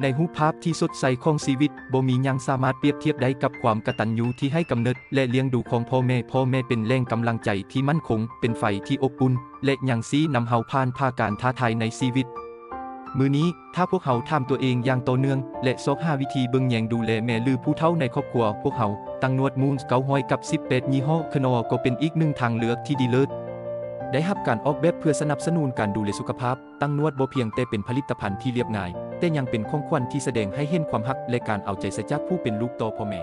ໃນຮູບພາບທີ່ສົດໃສຂອງຊີວິດ, ບໍ່ມີຫຍັງສາມາດປຽບທຽບໄດ້ກັບຄວາມກະຕັນຍູທີ່ໃຫ້ກຳເນີດ ແລະ ລ້ຽງດູຂອງພໍ່ແມ່. ພໍ່ແມ່ເປັນແຫຼ່ງກຳລັງໃຈທີ່ໝັ້ນຄົງ, ເປັນໄຟທີ່ອົບອຸ່ນ ແລະ ຍັງຊີ້ນຳເຮົາຜ່ານຜ່າການທ້າທາຍໃນຊີວິດ. ມື້ນີ້, ຖ້າພວກເຮົາຖາມຕົວເອງຢ່າງຕໍ່ເນື່ອງ ແລະ ຊອກຫາວິທີເບິ່ງແຍງດູແລແມ່ ຫຼື ຜູ້ເຖົ້າໃນຄອບຄົວພວກເຮົາ, ຕັງນວດມູນເກົ້າຮ້ອຍກັບສິບແປດ ຍີ່ຫໍ້ Knorr ກໍເປັນອີກໜຶ່ງທາງເລືອກທີ່ດີເລີດ. ໄດ້ຮັບການອອກແບບເພື່ອສະໜັບສະໜູນການດູແລສຸຂະພາບ, ຕັງນວດບໍ່ພຽງແຕ່ເປັນຜະລິດຕະພັນທີ່ລຽບງ່າຍ, ແຕ່ຍັງເປັນຂອງຂວັນທີ່ສະແດງໃຫ້ເຫັນຄວາມຮັກ ແລະ ການເອົາໃຈໃສ່ຈາກຜູ້ເປັນລູກຕໍ່ພໍ່ແມ່.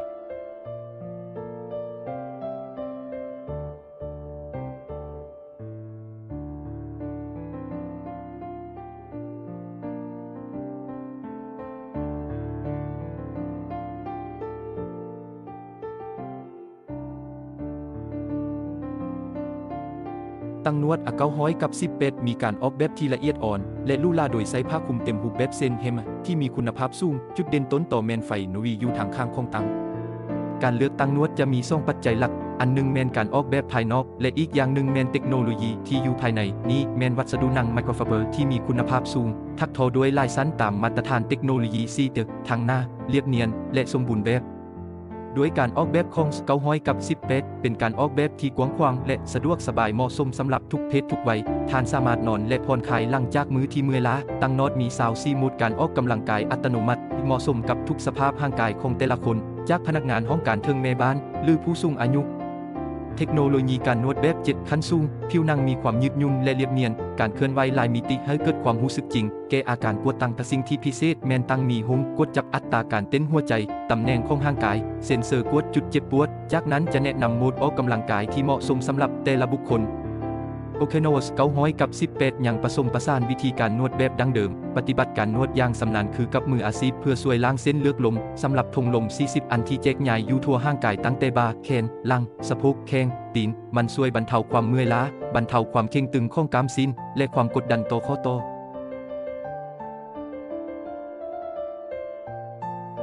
ຕັງນວດ A ເກົ້າຮ້ອຍກັບສິບແປດ ມີການອອກແບບທີ່ລະອຽດອ່ອນ ແລະ ຫຼູຫຼາ ໂດຍໃຊ້ຜ້າຄຸມເຕັມຮູບແບບເຊັ່ນແຮມ ທີ່ມີຄຸນນະພາບສູງ. ຈຸດເດັ່ນຕົ້ນຕໍແມ່ນໄຟໂນຣີຢູ່ທາງຂ້າງຂອງຕັງ. ການເລືອກຕັງນວດຈະມີສອງປັດໄຈຫຼັກ, ອັນໜຶ່ງແມ່ນການອອກແບບພາຍນອກ ແລະ ອີກຢ່າງໜຶ່ງແມ່ນເຕັກໂນໂລຢີທີ່ຢູ່ພາຍໃນ. ນີ້ແມ່ນວັດສະດຸໜັງໄມໂຄຣໄຟເບີທີ່ມີຄຸນນະພາບສູງ, ຖັກທໍດ້ວຍຫຼາຍຊັ້ນຕາມມາດຕະຖານເຕັກໂນໂລຢີ CETA, ທັງໜາ, ລຽບນຽນ ແລະ ສົມບູນແບບ. ດ້ວຍການອອກແບບຂອງ A ເກົ້າຮ້ອຍກັບສິບແປດ ເປັນການອອກແບບທີ່ກວ້າງຂວາງ ແລະ ສະດວກສະບາຍ, ເໝາະສົມສຳລັບທຸກເພດທຸກໄວ. ທ່ານສາມາດນອນ ແລະ ຜ່ອນຄາຍຫຼັງຈາກມື້ທີ່ເມື່ອຍລ້າ. ຕັງນວດມີຊາວສີ່ໂໝດການອອກກຳລັງກາຍອັດຕະໂນມັດ ເໝາະສົມກັບທຸກສະພາບຮ່າງກາຍຂອງແຕ່ລະຄົນ, ຈາກພະນັກງານຫ້ອງການເຖິງແມ່ບ້ານ ຫຼື ຜູ້ສູງອາຍຸ. ເທັກໂນໂລຢີການນວດແບບເຈັດຂັ້ນສູງ, ຜິວໜັງມີຄວາມຍືດຫຍຸ້ນ ແລະ ລຽບນຽນ, ການເຄື່ອນໄຫວຫຼາຍມິຕິໃຫ້ເກີດຄວາມຮູ້ສຶກຈິງ. ແກ້ອາການປວດຕັງ, ແຕ່ສິ່ງທີ່ພິເສດແມ່ນຕັງມີໂຮງກວດຈັບອັດຕາການເຕັ້ນຫົວໃຈ, ຕຳແໜ່ງຂອງຮ່າງກາຍ, ເຊັນເຊີກວດຈຸດເຈັບປວດ, ຈາກນັ້ນຈະແນະນຳໂໝດອອກກຳລັງກາຍທີ່ເໝາະສົມສຳລັບແຕ່ລະບຸກຄົນ. Knorr ເກົ້າຮ້ອຍກັບສິບແປດ ຍັງປະສົມປະສານວິທີການນວດແບບດັ້ງເດີມ, ປະຕິບັດການນວດຢ່າງຊຳນານຄືກັບມືອາຊີບ ເພື່ອຊ່ວຍລ້າງເສັ້ນເລືອດລົມ. ສຳລັບຖົງລົມສີ່ສິບອັນທີ່ແຈກຍາຍຢູ່ທົ່ວຮ່າງກາຍ, ຕັ້ງແຕ່ບ່າ, ແຂນ, ຫຼັງ, ສະໂພກ, ແຂ້ງ, ຕີນ, ມັນຊ່ວຍບັນເທົາຄວາມເມື່ອຍລ້າ, ບັນເທົາຄວາມເຄັ່ງຕຶງຂອງກ້າມຊີ້ນ ແລະ ຄວາມກົດດັນຕໍ່ຂໍ້ຕໍ່.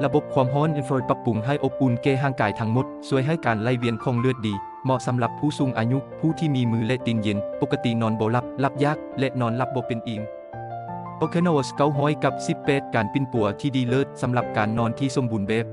ລະບົບຄວາມຮ້ອນ Infrared ປັບປຸງໃຫ້ອົບອຸ່ນແກ່ຮ່າງກາຍທັງໝົດ, ຊ່ວຍໃຫ້ການໄຫຼວຽນຂອງເລືອດດີ, ເໝາະສຳລັບຜູ້ສູງອາຍຸ, ຜູ້ທີ່ມີມື ແລະ ຕີນເຢັນ, ປົກກະຕິນອນບໍ່ຫຼັບ, ຫຼັບຍາກ ແລະ ນອນຫຼັບບໍ່ເປັນອີ່ມ. Knorr ເກົ້າຮ້ອຍກັບສິບແປດ ການປິ່ນປົວທີ່ດີເລີດສຳລັບການນອນທີ່ສົມບູນແບບ.